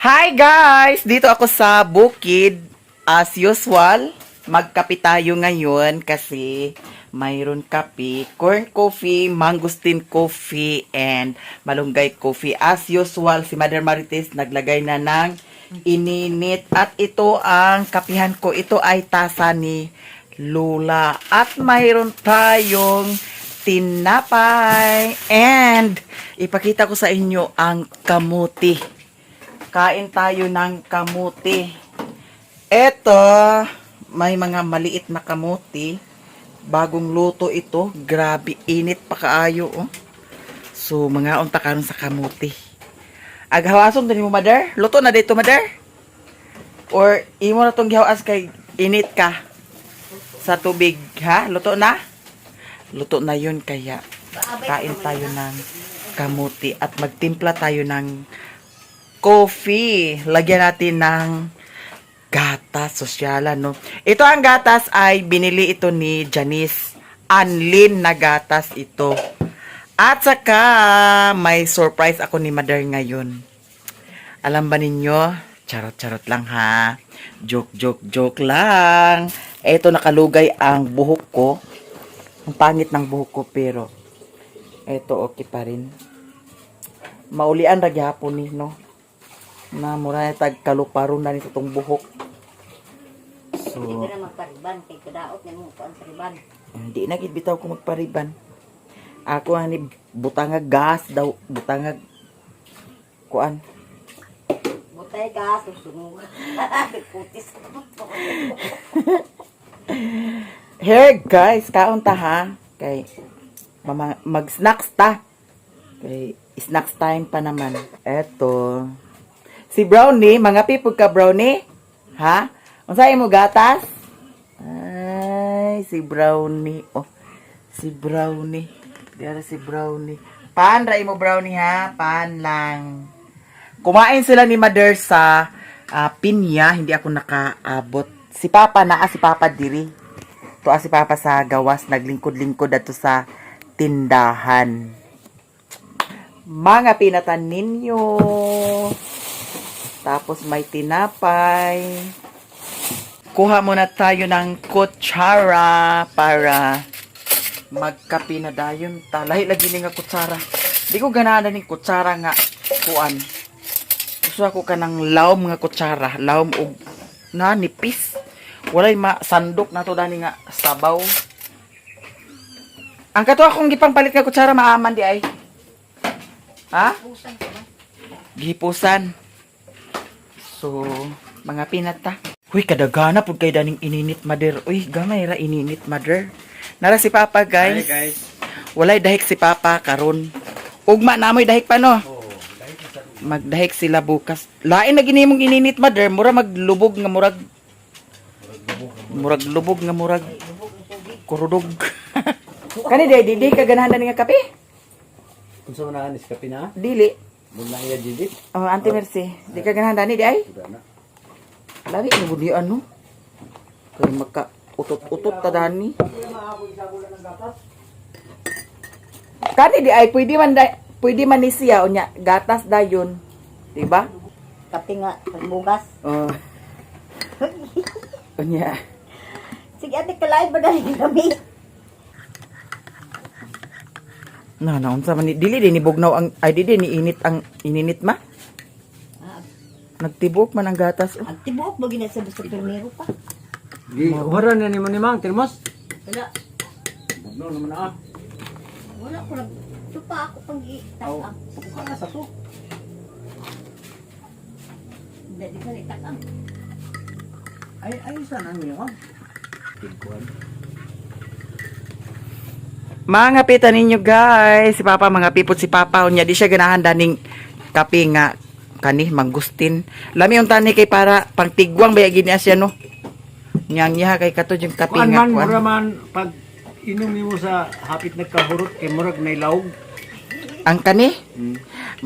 Hi guys! Dito ako sa bukid. As usual, magkape tayo ngayon kasi mayroon kape, corn coffee, mangosteen coffee, and malunggay coffee. As usual, si Mother Marites naglagay na ng ininit. At ito ang kapihan ko. Ito ay tasa ni Lola. At mayroon tayong tinapay. And ipakita ko sa inyo ang kamuti. Kain tayo ng kamuti. Eto, may mga maliit na kamuti. Bagong luto ito. Grabe, init pa kaayo. Oh. So, mga unta karon sa kamuti. Aghawason din mo, mother? Luto na dito, mother? Or imo na tong gihawas kay init ka sa tubig, ha? Luto na? Luto na yun, kaya kain tayo ng kamuti at magtimpla tayo ng coffee. Lagyan natin ng gatas, sosyalan, no? Ito ang gatas ay binili ito ni Janice. Anlin na gatas ito. At saka, may surprise ako ni Mother ngayon. Alam ba ninyo? Charot-charot lang ha. Joke, joke, joke lang. Ito, nakalugay ang buhok ko. Ang pangit ng buhok ko, pero eto okay pa rin. Maulian ra gyapon ni, no? Na mura na tag kaluparo na nito tong buhok. So, Hindi ka na magpariban, kay kadaot na mo kuan pariban. Hindi na gid bitaw ko magpariban. Ako ani butangag gas daw, butangag kuan. Butay ka, susunog. Kutis. Here guys, kaon ta ha. Kay mama, mag-snacks ta. Kay snacks time pa naman. Eto. Si Brownie, mga pipog ka Brownie? Ha? Unsa imo gatas? Ay, si Brownie. Oh, si Brownie. Diara si Brownie. Pan ra imo Brownie ha, pan lang. Kumain sila ni Mother sa pinya, hindi ako nakaabot. Si Papa naa si Papa diri. Tuwa si Papa sa gawas, naglingkod-lingkod ato sa tindahan. Mga pinatan ninyo. Tapos may tinapay. Kuha muna tayo ng kutsara para magkape na dayon ta. Lahi lagi ni nga kutsara. Di ko ganahan ning kutsara nga kuan. Gusto ako ka ng lawom nga kutsara, lawom og na nipis. Walay masandok na to dani nga sabaw. Ang kato akong gipangpalit nga kutsara maaman di ay. Ha? Pusan ka ba? Gipusan. So, mga pinata. Huy, kadagana pud kay daning ininit, mother. Uy, gamay ra ininit, mother. Nara si Papa, guys. Hi guys. Walay dahik si Papa karon. Ugma na mo'y dahik pa no. Oh, dahil sa Magdahik sila bukas. Lain na gini mong ininit, mother. Mura maglubog nga murag murag lubog nga murag kurudog. Kani day di ka ganahan na nga kape? Unsa man anis kape na? Dili. Muna iya didit. Oh, Auntie Mercy, di ka ganahan dani di ay? Uda na. Labi ni budi ano? Kay maka utot-utot ta dani. Kani di ay pwede man da, pwede man ni siya unya gatas dayon. Di ba? Kape nga, pagbugas. Oh. Unya. Sige, ate, kalain ba dali kami? Na na unsa man ni dili din ni bugnaw ang ay dili ni init ang ininit ma. Nagtibok man ang gatas. Oh. Ang tibuok ba ginasabi sa primero pa? Gi hora na nimo ni Mang termos. Wala. Bugno naman ah. Wala ko nag... Ito pa ako pang Aw, itakam. buka na sa to. Hindi, di ka na itakam. Ay ay saan ang iyo? Tigkuan. Mga pita ninyo guys, si Papa mga pipot si Papa unya di siya ganahan daning kape nga kani mangustin. Lami unta ni kay para pangtigwang ba gini siya no. Nyang niya kay kato yung kape Kuan nga man kuan. mura man pag inom nimo sa hapit nagkahurot kay murag nailawog. Ang kani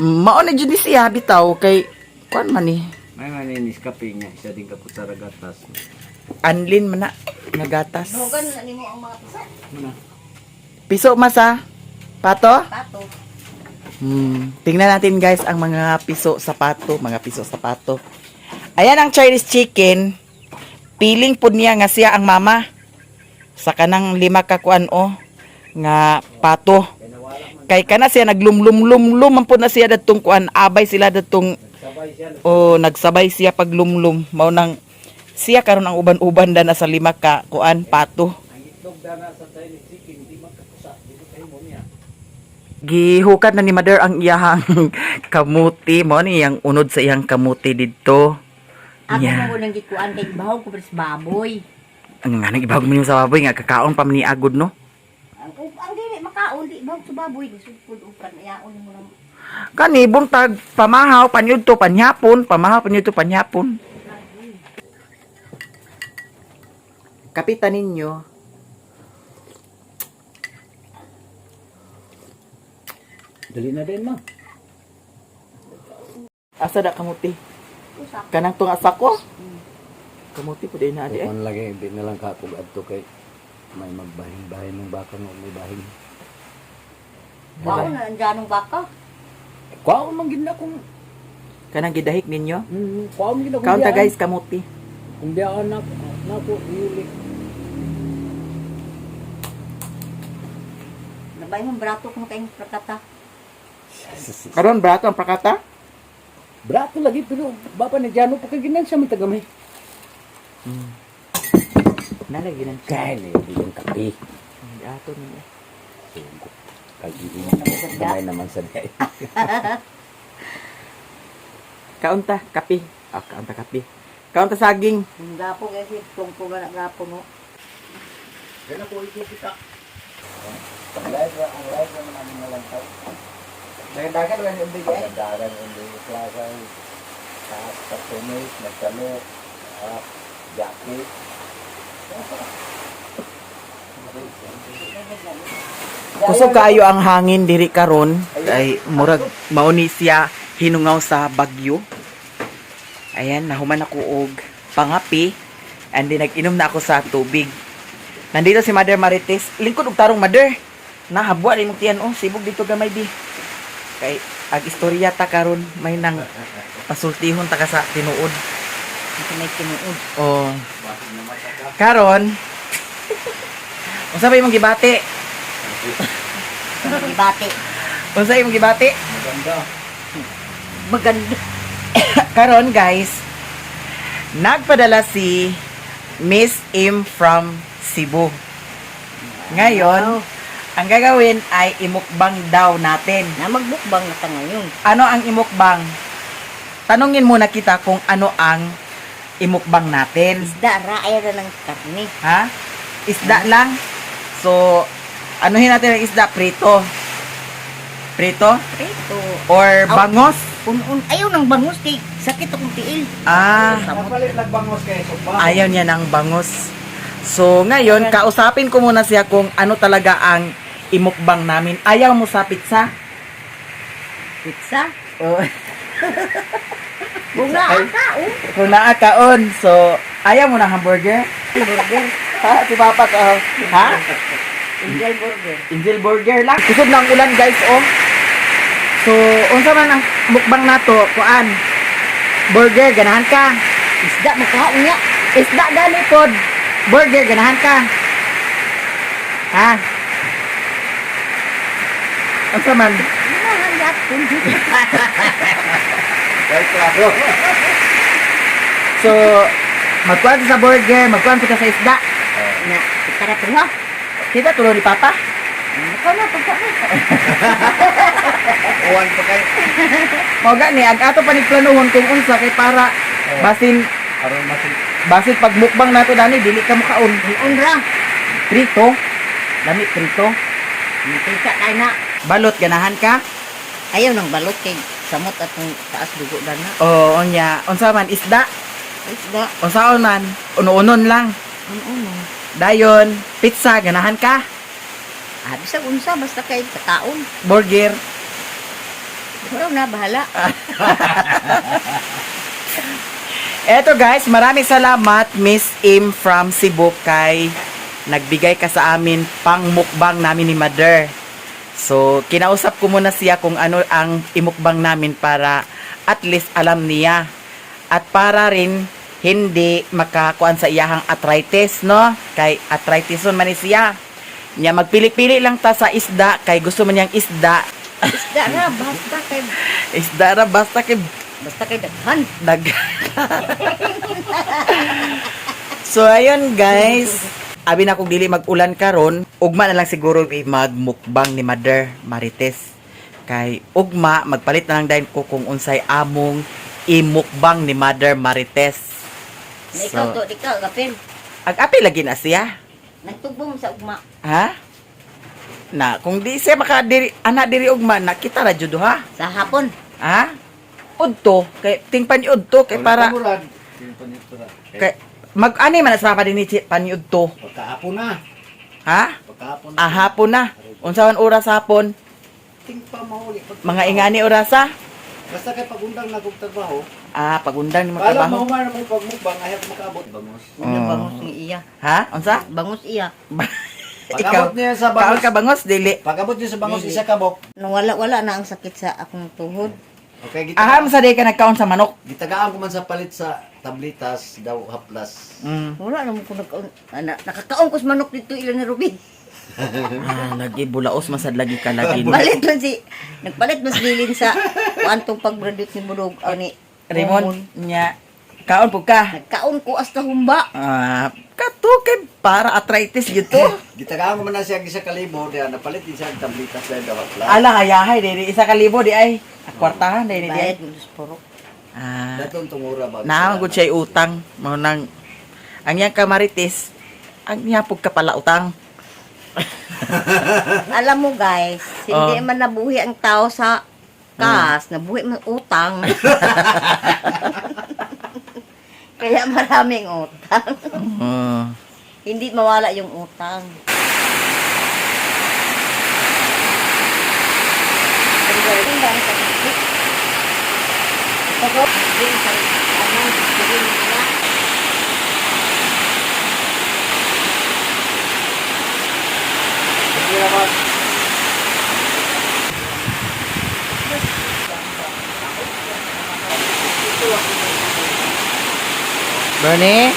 mao na jud ni siya bitaw kay kuan man ni May man ni kape niya isa din ka kutsara gatas. anlin man na nga gatas. Dugan na nimo ang mga pisa. Muna. Piso masa pato? Pato. Tingnan natin, guys, ang mga piso sapato, mga piso sapato. Ayan ang Chinese chicken. Piling po niya nga siya ang mama. Sa kanang lima ka kuan o nga pato. Kay kana siya naglumlum-lumlum man po na siya datong kuan, abay sila datong. Sabay siya. O nagsabay siya paglumlum, mao nang siya karon ang uban-uban da na sa lima ka kuan pato. Ang itlog dana sa Chinese chicken, di magkakusa. Di ko tayo mo niya. Gihukat na ni Mother ang iyahang kamuti mo ni iyang unod sa iyang kamuti didto. Ako Yeah. mo nang gikuan kay bahog ko sa baboy. Ang nga nang ibahog mo nimo sa baboy nga kakaon pa man ni agod, no. Ang dili makaon di bahog sa baboy gisupod ukan ayaon mo nang Kani buntag pamahaw panyudto panyapon, pamahaw panyudto panyapon. Kapitan ninyo. Dali na din, ma. Asa da kamuti? usak. Kanang tunga sako? Kamuti po din na adi eh. Kung lagi, hindi na lang ka kung adto kay may magbahin-bahin ng baka ng may bahin. Baon na ang janong baka. Kuwaon man gid na kung Kanang gidahik ninyo. kuwaon gid na kung Kaunta biyaan. guys, kamuti. Kung biyaan na nako yuli. Nabay mo brato ko kay prakata. Karon brato ang prakata? Brato lagi pero bapa na jano pa kay ginan siya man tagamay. Nalagi nan. Kay ni di yung kape. Ato niya. Sugo. Kay gamay naman sa day. Kaunta kape. Ah, kaunta kape. Kaunta saging. Ang gapo kasi tungko na gapo no. Kaya ko ito kita. Ang live ra, ang live ra naman ang nalantaw. Dagan wala yung bigay. Dagan hindi klasa. Taas sa tunis, nagtalo, ah, jacket. Kusog kaayo ang hangin diri karon kay murag mao ni siya hinungaw sa bagyo. Ayan, nahuman ako og pangapi and then nag-inom na ako sa tubig. Nandito si Mother Marites. Lingkod og tarong, Mother. Nahabwa rin mong tiyan oh, sibog dito gamay di. Kay ag istorya ta karon may nang pasultihon ta ka sa tinuod. Ito may tinuod. Oh. Karon, unsa ba imong gibati? Gibati. Unsa imong gibati? Maganda. Maganda. Karon guys, nagpadala si Miss M from Cebu. Ngayon, ang gagawin ay imukbang daw natin. Na magbukbang na ta ngayon. Ano ang imukbang? Tanungin muna kita kung ano ang imukbang natin. Isda ra ay ra ng karne. Ha? Isda lang. So, anuhin natin ang isda? Prito. Prito? Prito. Or Aw. bangos? Un-un ayaw ng bangus kay sakit akong tiil. Ah. Samot. Palit nagbangos kay sugba. Ayaw niya ng bangus. So, ngayon, kausapin ko muna siya kung ano talaga ang imukbang namin. Ayaw mo sa pizza? Pizza. Oh. Bunga ka oh. Kung naa kaon. So, ayaw mo ng hamburger? Burger. Ha? Si Papa ka. Ha? Angel burger. Angel burger lang. Kusog ng ulan, guys, oh. So, unsa man ang mukbang nato, kuan? Burger, ganahan ka. Isda makaon niya. Isda gani pod. Burger, ganahan ka. Ha? Unsa man? Ganahan yapon. Kay klaro. So, magkuan ka sa burger, magkuan ka sa isda. Na, tara tuha. Kita tulo ni Papa. Ikaw na pagka. Uwan pa kay. Mao gani ang ato pa ni planuhon kung unsa kay para basin Aron masin basin pag mukbang nato dani dili ka mukaon. Un ra. Prito. Lami prito. Pizza kay na. Balot, ganahan ka? Ayaw ng balot kay samot atong taas dugo dana. Oo, unya. Unsa man isda? Isda. Unsaon man? Uno-unon lang. Un-uno. Dayon, pizza, ganahan ka? Ah, bisag unsa basta kay kataon. Burger. Ikaw na bahala. Eto guys, maraming salamat Miss Im from Cebu kay nagbigay ka sa amin pang mukbang namin ni Mother. So, kinausap ko muna siya kung ano ang imukbang namin para at least alam niya. At para rin hindi makakuan sa iyahang arthritis, no? Kay arthritis man ni siya. Nya magpili-pili lang ta sa isda kay gusto man niyang isda. Isda ra basta kay Isda ra basta kay basta kay daghan. dag. So ayun guys, abi na kung dili mag-ulan karon, ugma na lang siguro magmukbang ni Mother Marites. Kay ugma magpalit na lang dayon ko kung unsay among imukbang ni Mother Marites. Na ikaw So, to, ikaw gapil. ag-api lagi na siya. Nagtugbo mo sa ugma. Ha? Na, kung di siya maka diri, ana diri ugma na kita ra jud ha. Sa hapon. Ha? Udto kay tingpan udto kay para kay mag ani man sa pa dinhi paniudto. Pagkaapon na. Ha? Pagkaapon Ah, hapon na. Unsa man oras hapon? Ting pa mahuli. Mga ingani orasa? Basta kay pagundang na kog trabaho. Ah, pagundang ni Alam magtrabaho. mo man mo pagmukbang ayaw ko makaabot. Bangos. Una Oh. bangus ni iya. Ha? Unsa? Bangus iya. Ikaw. Pag-abot niya sa Kaon bangos. ka bangos dili. Pag-abot niya sa bangos Dili. isa ka bok. Nawala-wala na ang sakit sa akong tuhod. Okay, gita. Aham sa day ka nagkaon sa manok. Gitagaan ko man sa palit sa tablitas daw haplas. Wala naman ko nagkaon. Ah, nakakaon ko sa manok dito ilan ni Ruby. Ah, lagi bulaos masad lagi ka lagi. No? Palit man si nagpalit mas bilin sa kuantong pag-graduate ni Budog ani Raymond nya kaon pud ka. Nagkaon ko hasta humba. Ah, kato kay para arthritis gyud to. Gitagaan ko man na siya isa ka libo diya napalit din siya ang tablitas daw haplas. Ala hayahay dili isa ka libo di ay. Kwartahan dili di ay. Bayad mo sa purok. Ah, Datong tungura ba? naa gud siya utang mao nang ang iyang kamarites ang niya pud ka pala utang. Alam mo guys, hindi Oh. man nabuhi ang tao sa kas, nabuhi man utang. Kaya maraming utang. Oh. Hindi mawala yung utang. Hindi naman. Bernie?